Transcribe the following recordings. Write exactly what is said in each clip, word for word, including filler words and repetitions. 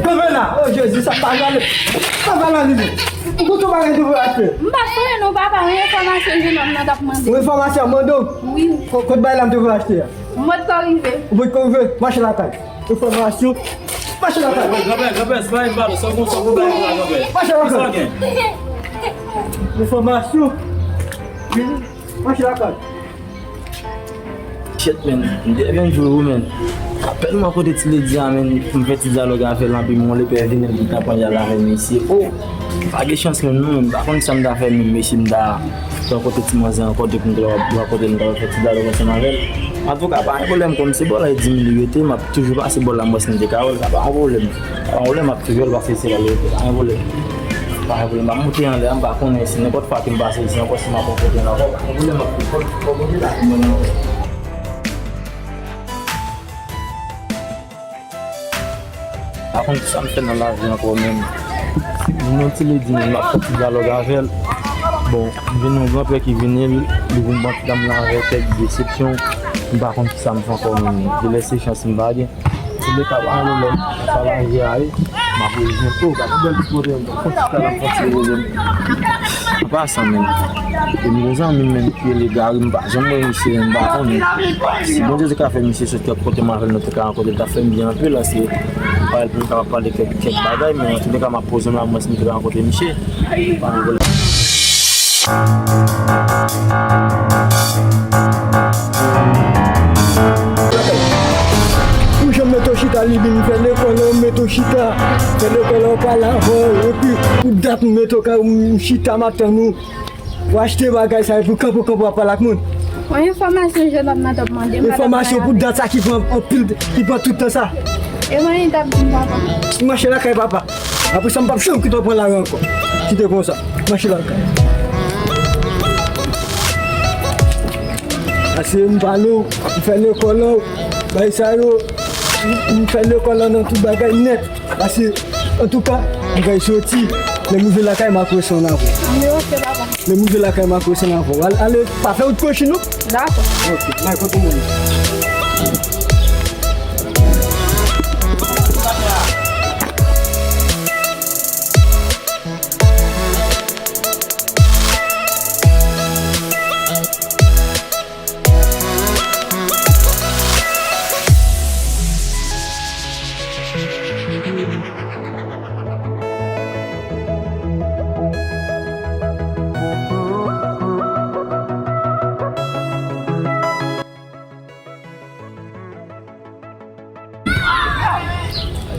Kanpe la! O Jezi, sa pa prale. Sa pa prale, li. Ou konn tout bagay te vle achte. M pa t konnen non, papa, yon enfòmasyon jennonm nan t ap mande. Yon enfòmasyon mande w? Wi. Ko-, kot bagay la m te vle achte a? M potko rive. Ou potko rive? Mache lakay. Enfòmasyon. Mache lakay. Granpè, granpè, se pa yon balo, sa konsa, gwo bagay la, granpè. Mache lakay. Sa gen? Enfòmasyon. Mache lakay. Shit, man, m te vin jwe ou, man. Apèn mwen kote ti lady a, man, pou m fè ti dyalòg avè l, anpi m wè lepè vini, m ta pran dyalòg avè misye. Oh, pa gen chans menm non, man, m pa konn sa m ta fè menm, mesye, m ta pran kote ti manzè ankò, depi m te rankontre l, m ta fè ti dyalòg ansanm avè l. Antouka, pa gen pwoblèm, kòm se bò la, e di mil li rete, m ap toujou pase bò la, m wè si m te ka wè l, sa pa yon pwoblèm. Pa yon pwoblèm, m ap toujou wè l, paske se la l rete, pa yon pwoblèm. Pa gen pwoblèm, m ap moute anlè a, m pa konnen si nenpòt fwa ke m pase isi ankò, si m ap rankontre l ankò, pa gen pwoblèm, m ap fè kòb, kòb monte la pou mwen ankò. Pa konn kisa m fè nan lavi ankò menm. Mwen ti lady, m ap fè ti dyalòg avè l. Bon, m vin yon granpè ki vini, li vin ban ti dam nan avè kèk desepsyon. M pa konn kisa m fè ankò menm. Delè se chans m pa gen. Antouleka, pa gen pwoblèm. Sa lavi a ye. M ap rejwenn ou. Gade bèl ti kote m. Fon ti kay la, m fon ti rejwenn. An pasan, menm. E m gen zanmi m menm ki rele Gary, m pa janm wè misye, m pa konnen. Si Bondye te ka fè misye sot kèk kote m avè l, nou te ka rankontre, l t ap fè m byen anpil, paske m pa wè l pou m kapab pale kèk, kèk bagay, men antouleka, m ap poze m la, mwen, si m te ka rankontre misye. Pa gen pwoblèm. Ou janm mete w chita, li vin fè lekòl, ou mete w chita, fè lekòl, ou pale avè w, epi pou dat m mete w kay ou, m chita, m ap tann ou. Ou achte bagay sa, epi w kanpe, w kanpe, w ap pale ak moun. Yon enfòmasyon jennonm nan t ap mande m. Enfòmasyon pou dat sa ki pran anpil, ki pran tout tan sa. E mwen, li t ap di m, papa. Mache lakay papa. Apre sa, m p ap janm kite w pran lari ankò. Kite konsa. Mache lakay. Ase m pale w, m fè lekòl la, bay sa yo, m, m fè lekòl la nan tout bagay nèt. Pase, antouka, m pral soti. Lè m rive lakay, m ap wè sa ann avè w. Ann, ok, papa. Lè m rive lakay, m ap wè sa ann avè w. Ale, ale, pa fè wout kwochi, non? Dakò. Ok, m al kote moun.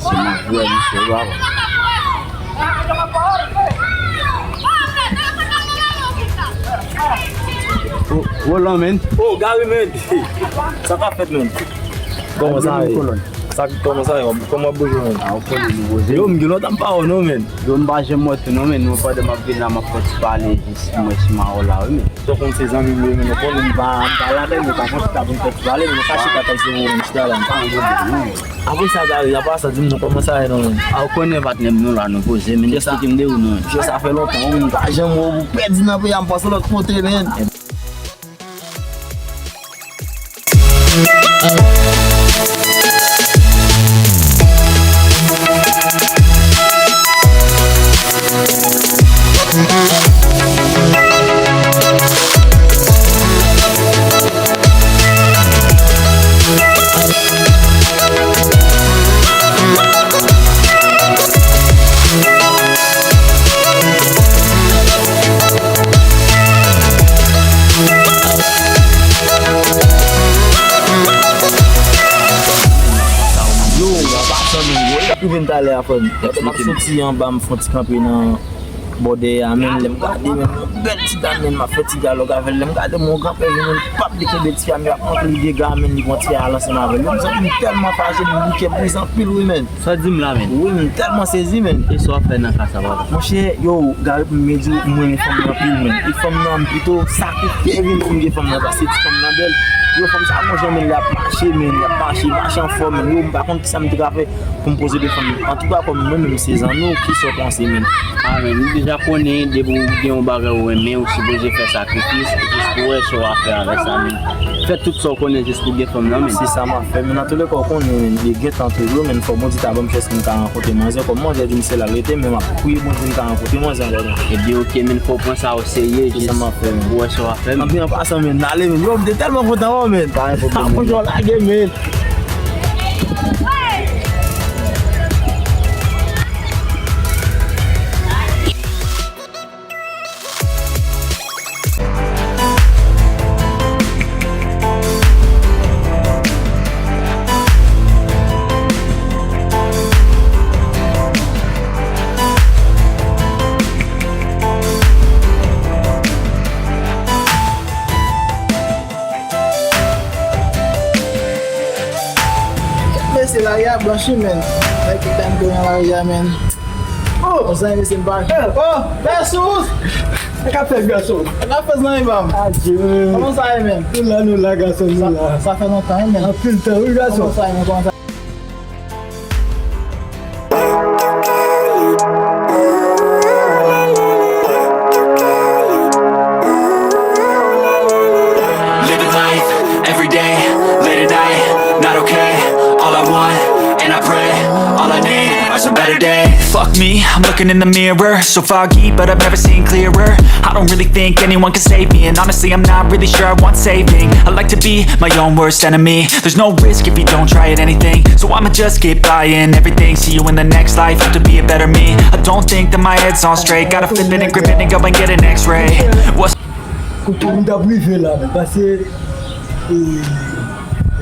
Se mouvè misye, papa. Oh, Roland, man. Oh, Gary, man. Sa k ap fèt, man? Kòman sa ye? Sa k, kòman sa ye? Kòman w ap bouje, menn? A, ou konnen nou poze. Yo, m gen lontan m pa wè w non, menn. Yo, m pa janm wè tou non, menn. Mwen pandan m ap vin la, m ap fè ti pale jis pou mwen si m a wè w la, wi, menn. Sa w konn se zanmi m yo, menn. Ou konnen m pa, m pa ladan, men pa konn si ta pou m fè ti pale, men m kache pa kay se ou, m chita la, m pa anyen non, menn. Apre sa, Gary, apa sa, di m non, kòman sa ye non, menn? A, ou konnen patnè m nou la, nou poze, menn. Eksplike m de ou non, menn. Mesye, sa fè lontan, wi, m pa janm wè w, ou pèdi nan peyi a, m panse lòt kote, menn. Yo, an pasan, menn, yo, li t ap rive m talè a, frè m. Lè m ap soti anba, m fè yon ti kanpe nan bò dèyè a, menn, lè m gade, menn, yon bèl ti dam, menn, m ap fè ti dyalòg avè l. Lè m gade, mon granpè vini, l p ap li kenbe ti a, men l ap rantre l dega, menn, li pran ti a al ansanm avè l. Yo, m santi m tèlman fache, m bouke, m brize anpil, wi, menn. Sa w di m la, menn? Wi, m tèlman sezi, menn. E sa w ap fè nan ka sa, papa? Monchè, yo, Gary, pou m byen di w, m renmen fanm nan anpil, menn. E fanm nan, m pito sakrifye vi m pou m gen fanm nan, paske ti fanm nan bèl. Yo, fanm sa, monchè, menn, l ap mache, menn, l ap mache, mache anfòm, menn. Yo, m pa konn kisa m te ka fè pou m posede fanm nan. Antouka, kòm mwen menm, se zanmi w, kisa w panse, menn? A, menn, ou deja konnen, depi w gen yon bagay ou renmen, ou sipoze fè sakrifis, jis pou w wè sa w a fè avè sa, menn. Fè tout sa w konnen jis pou w gen fanm nan, menn. Se sa m ap fè, menn. Antoulèka, w konnen, menn, li gentan tou yo, menn, fò Bondye ta ban m chans pou m ka rankontre manzè. Kòm manzè di m se la l rete, men m ap priye Bondye m ka rankontre manzè ankò, menn. Ebyen, oke, menn, fò w pran sa o serye, jis pou w wè sa w a fè, menn. Anben, an pasan, menn, n ale, menn. Yo, m te tèlman kontan wè w, menn. Pa gen pwoblèm, menn. Sa pou jan w lage, menn. Mesye, lari a blanchi, menn. Nèg ki tann kouri nan lari a, menn. Oh, zanmi, mesye, m pa. Oh, Versus! Sa k ap fèt, gason? Sa k ap fèt, zanmi pa m? Adye, menn. Kòman sa ye, menn? Nou la, nou la, gason, nou la. Sa fè lontan, wi, menn. Anpil tan, wi, gason. Kòman sa ye, menn? Kòman sa ye? Living life, every day, late at night, not okay. All I want, and I pray, all I need are some better days. Fuck me, I'm looking in the mirror. So foggy, but I've never seen clearer. I don't really think anyone can save me. And honestly, I'm not really sure I want saving. I like to be my own worst enemy. There's no risk if you don't try at anything. So I'ma just keep buying everything. See you in the next life, have to be a better me. I don't think that my head's on straight. Gotta flip it and grip it and go and get an x-ray. What's Kote m t ap rive la, men, paske, e,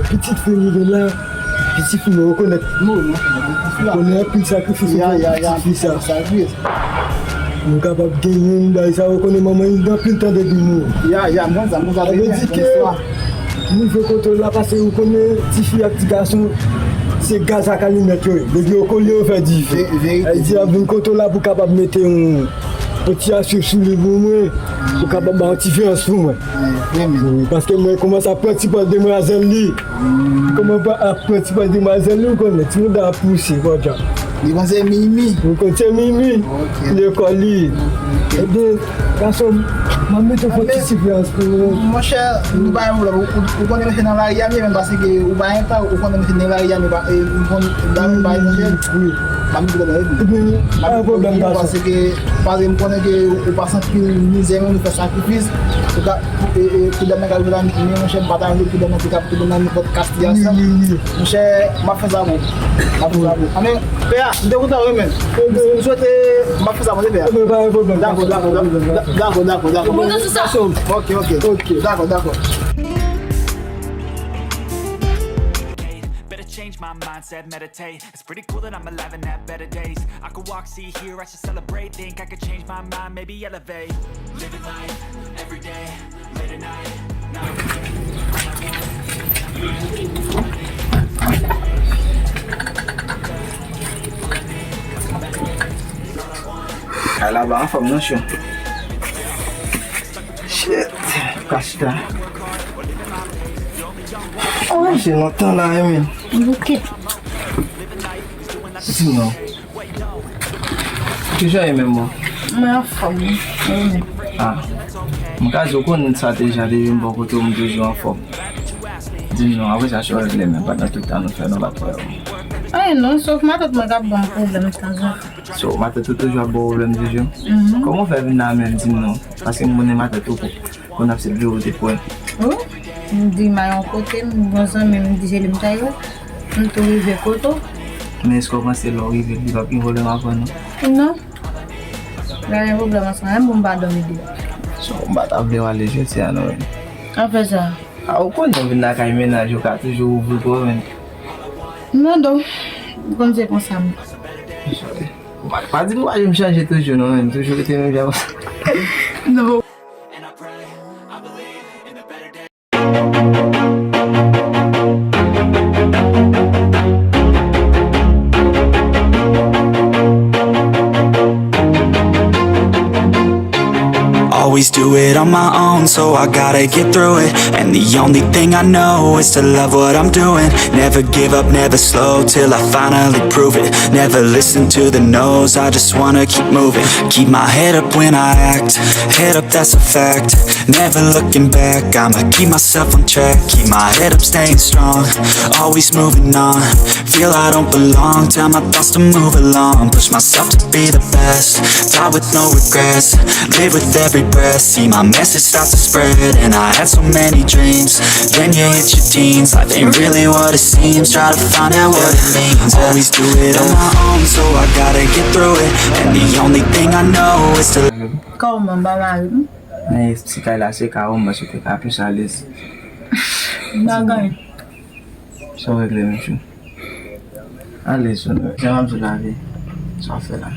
pitit fi m rive la, pitit fi m yo rekonèt. Yo konnen anpil sakrifis ou fè pou pitit fi sa. M kapab genyen bagay sa, ou konnen manman li gen anpil tan depi mouri. Ya, ya, m konn sa, m konn sa. Sa vle di ke m rive kote w la, paske ou konnen tifi ak ti gason, se gaz ak alimèt yo ye. Depi yo kole, yo fè dife. Sa vle di, ap vin kote w la pou kapab mete yon, yon ti asye sou li pou mwen, pou kapab ba yon ti vyans pou mwen. Wi, paske mwen kòmanse ap pran ti pòz demwazèl li. Kòman pa ap pran ti pòz demwazèl li, ou konnen, ti moun ap pouse, konsa. Li panse Mimi. Ou konn se Mimi. Ok. Lekòl li. Ok. Ebyen, gason, m ap mete yon ti sivyans pou ou. Monchè, nou pa gen pwoblèm. Ou, ou, ou konnen mesye nan lari a, men paske ou pa gen tan, ou konnen mesye nan lari a, men pa, e, ou konnen, ba, ba, monchè. Wi. M ap mete pwoblèm, wi. Ebyen, pa gen pwoblèm, gason. Paske, paske m konnen ke ou pase anpil mizè, men ou fè sakrifis. Ou ka, e, e, pou dam nan ka rive la, men monchè, m pataje pou dam nan te ka, pou dam nan nenpòt kas li ansanm. Wi, wi, wi. Monchè, m ap fè sa pou ou. M ap fè sa pou ou. Anben, pè a, m te kontan wi, men. M swete, m ap fè sa pou ou, pè a. Ebyen, pa gen pwoblèm. Dakò, dakò, dakò, dakò, dakò. Ou kontan sou sa? Ok, ok. Ok. Dakò, dakò. Better change my mindset, meditate. It's pretty cool that I'm alive and have better days. I could walk, see, hear, I should celebrate. Think I could change my mind, maybe elevate. Living life, every day, late at night. Not okay. All I want is that money. Ala ba anfòm non, chou. Shit. Kasta. Oh, se lontan la, wi, men. Bouke. Sinon. Kijan ye menm, bon? Mwen anfòm, wi. Ah. M ka di w konn sa deja depi m bò kote w, m toujou anfòm. Di m non, apre sa, sa w regle menm pandan tout tan nou fè nou pa t wè w. Anyen non, sof matant mwen k ap ban m pwoblèm tanzantan. So, matant ou toujou ap ba w pwoblèm toujou? Mhm. Kòman w fè vin la menm, di m non? Paske m konnen matant ou konn ap sèvi ou te kwè. Wi, m di m a yon kote, m gon zanmi m di se li m ta ye. M tou rive kote w. Men èske w panse lè w rive, li p ap gen pwoblèm avè w, non? Non. Pa gen pwoblèm ansanm, menm pou m pa dòmi deyò. So, m pa ta vle w ale jodi a, non, men. Anfen sa. A, ou konnen w vin lakay mennaj, ou ka toujou ouvri pou w, men. Non, non. Ou konn se konsa m. Sorry. Pa, pa di m w a janm chanje toujou, non, men. Toujou rete menm jan konsa. Non. Always do it on my own, so I gotta get through it. And the only thing I know is to love what I'm doing. Never give up, never slow till I finally prove it. Never listen to the no's, I just wanna keep moving. Keep my head up when I act, head up, that's a fact. Never looking back, I'ma keep myself on track. Keep my head up, staying strong, always moving on. Feel I don't belong, tell my thoughts to move along. Push myself to be the best, die with no regrets. Live with every breath, see my message start to spread. And I had so many dreams, then you hit your teens. Life ain't really what it seems, try to find out what it means. Always do it on my own, so I gotta get through it. And the only thing I know is to Kòman, m pa mari m? Men ti kay la se ka w, m panse w te ka plis alèz. M pa gen anyen. Sa w regle, mesye? Alèz, jan m ap di w la, vi. Sa w fè la?